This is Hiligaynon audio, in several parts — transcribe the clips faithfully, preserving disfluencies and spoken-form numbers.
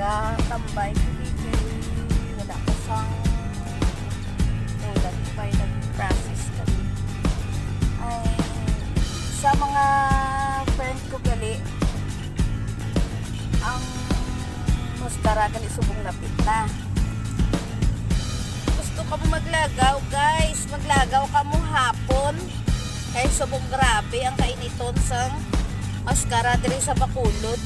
Gatambay ko dito, wala ko sang tulad pa yung nag-process kami. Ay, sa mga friend ko gali, ang mascara gali subong lapit na. Gusto ka mo maglagaw, guys? Maglagaw ka mo hapon. Kay subong grabe ang kainiton sang mascara diri sa Bacolod.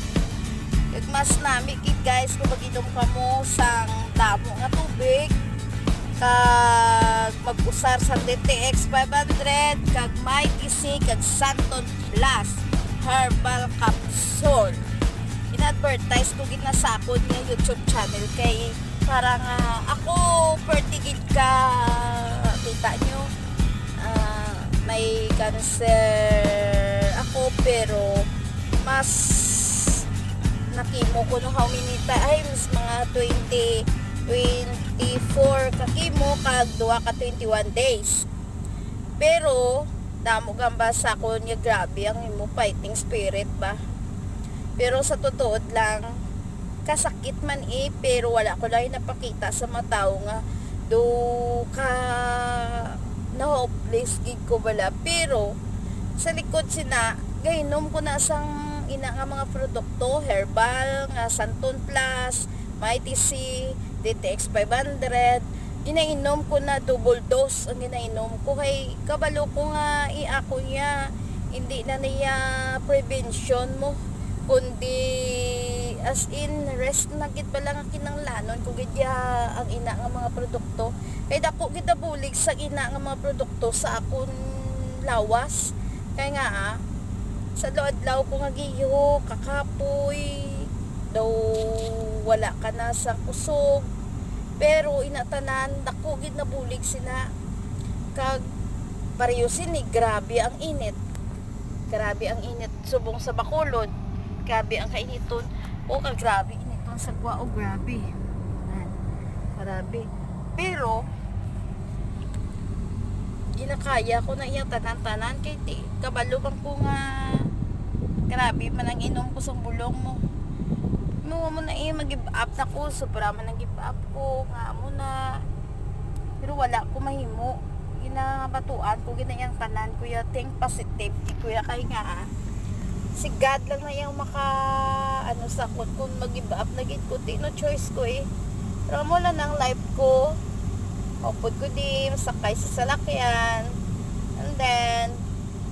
Kag mas nami gid, guys, kung mag-inom kamo sang damo nga tubig, kag mag-usar sa D T X five hundred, kag Mighty C, kag Santon Plus Herbal Capsule. In-advertise ko gid na sa akon nga YouTube channel kay para nga ako perti gid ka, kita nyo, ah, may cancer ako, pero mas nakimo ko no how many times, mga twenty, twenty-four ka chemo kag duha ka twenty-one days. Pero damo gamba sa akon nga grabe ang imo fighting spirit ba. Pero sa totoo lang, kasakit man eh, pero wala ko lang napakita sa mga tao nga do ka na-hopeless gid ko bala. Pero sa likod sina, gainom ko na sang ina nga mga produkto, herbal, nga Santon Plus, Mighty C, D T X five hundred. Ginainom ko na double dose ang ginainom ko. Kay kabalo ko nga i-, ako niya, hindi na niya prevention mo, kundi as in rest na gid pala nga kinanglanon ko gid ya ang ina nga mga produkto. Kay dako gid nabulig sa ina nga mga produkto sa akon lawas. Kay nga, ah, sa adlaw-adlaw ko nga giho, kakapoy, daw wala ka na sa kusog. Pero ina tanan, dako gid nabulig sina. Kag pareho sini, grabe ang init. Grabe ang init. Subong sa Bacolod, grabe ang kainiton. O, ka grabe initon sa Guao, grabe. Yan. Grabe. Pero, ginakaya ko na iya tanan-tanan kay ti, kabalo man ko nga grabe man ang inom ko sa bulong mo. Mo mo na iya mag-give up na ko, sobra man ang give up ko, nga mo na. Pero wala ko mahimo. Ginabatuan ko, ginayang tanan, kuya, think positive, kuya, kay nga, ah, si God lang na yung maka, ano, sa akon, kung mag-give up na gid ko, ti, no choice ko eh. Pero mo lang ang life ko, upod ko di, masakay sa salakyan, and then,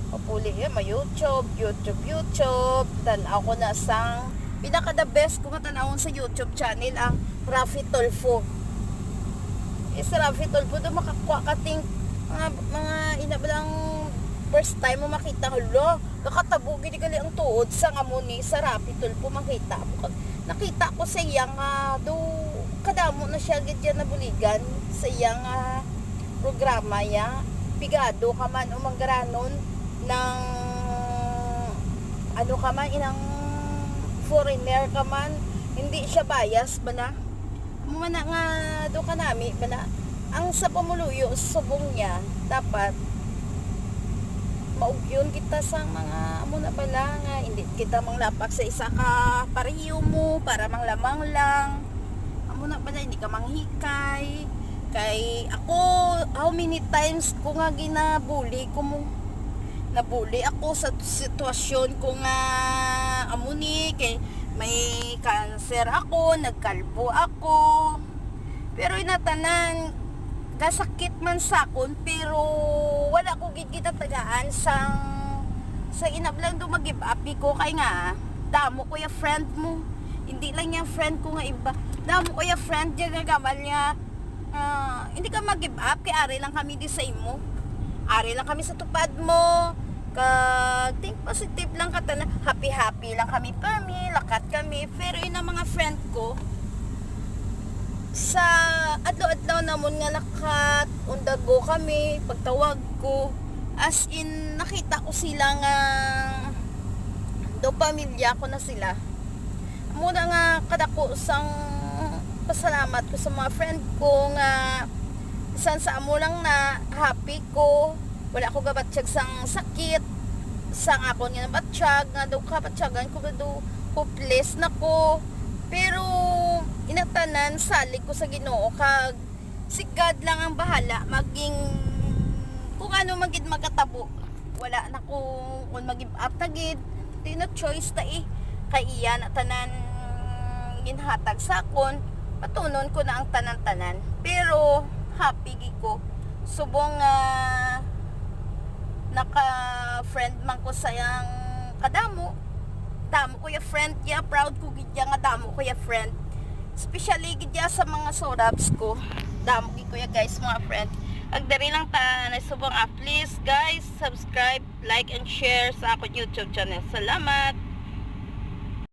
mapuli yun, ma YouTube, YouTube, YouTube, tan-aw ko na sang, pinaka the best ko matanawon sa YouTube channel, ang Raffy Tulfo. Is Raffy Tulfo do makakuha ka ting mga, mga ina ba lang first time mo makita, hala, nakatabo gid gali ang tuod sa nga mo ni sa Raffy Tulfo makita mo. Kag nakita ko sa iya nga do kadamo na siya gid yan nabuligan sa iya nga programa ya. Pigado ka man o manggaranon ng ano ka man, inang foreigner ka man, hindi siya bias bala. Amo man na nga do kanami bala. Ang sa pamuluyo subong niya, dapat maugyon kita sa mga amo na bala nga hindi kita manglapak sa isa ka pareho mo para manglamang lang. Amo na bala, hindi ka manghikay. Kay ako, how many times ko nga ginabuli ko mo, nabuli ako sa sitwasyon ko nga amo ni, kay may cancer ako, nagkalbo ako. Pero inatanan, kasakit man sa akon, pero wala ko gid ginatagaan sang, sa inablang do mag-give up ko kay nga damo ko ya friend mo. Hindi lang yung friend ko nga iba. Damo ko ya friend ya nga gamal niya. Ah, hindi ka mag-give up kay ari lang kami di sa imo. Ari lang kami sa tupad mo. Kag think positive lang ka tanan. Happy-happy lang kami, pami, lakat kami. Pero yun ang mga friend ko, sa adlaw-adlaw namon nga lakat, undago kami, pagtawag ko, as in, nakita ko sila nga do pamilya ko na sila. Amo na nga kadako sang pasalamat ko sa mga friend ko nga bisan sa amo lang na happy ko, wala ko gabatyag sang sakit, sang akon nga nabatyag, nga daw kabatyagan ko, nga daw hopeless na ko. Pero Inatanan, salig ko sa Ginoo, kag si God lang ang bahala, maging kung ano man gid magkatabo. Wala na ko kung mag-give up na gid. Di na choice ta eh. Kay iya na tanan ginhatag sa akon, patunon ko na ang tanan-tanan. Pero happy gid ko. Subong nga naka-friend man ko sa yang kadamo. Damo ko ya friend ya, proud ko gid ya nga damo ko ya friend. Especially gid ya sa mga surabs ko. Damo gid ko ya, guys, mga friend. Ag diri lang ta na subong, ah, please, guys, subscribe, like, and share sa akon YouTube channel. Salamat.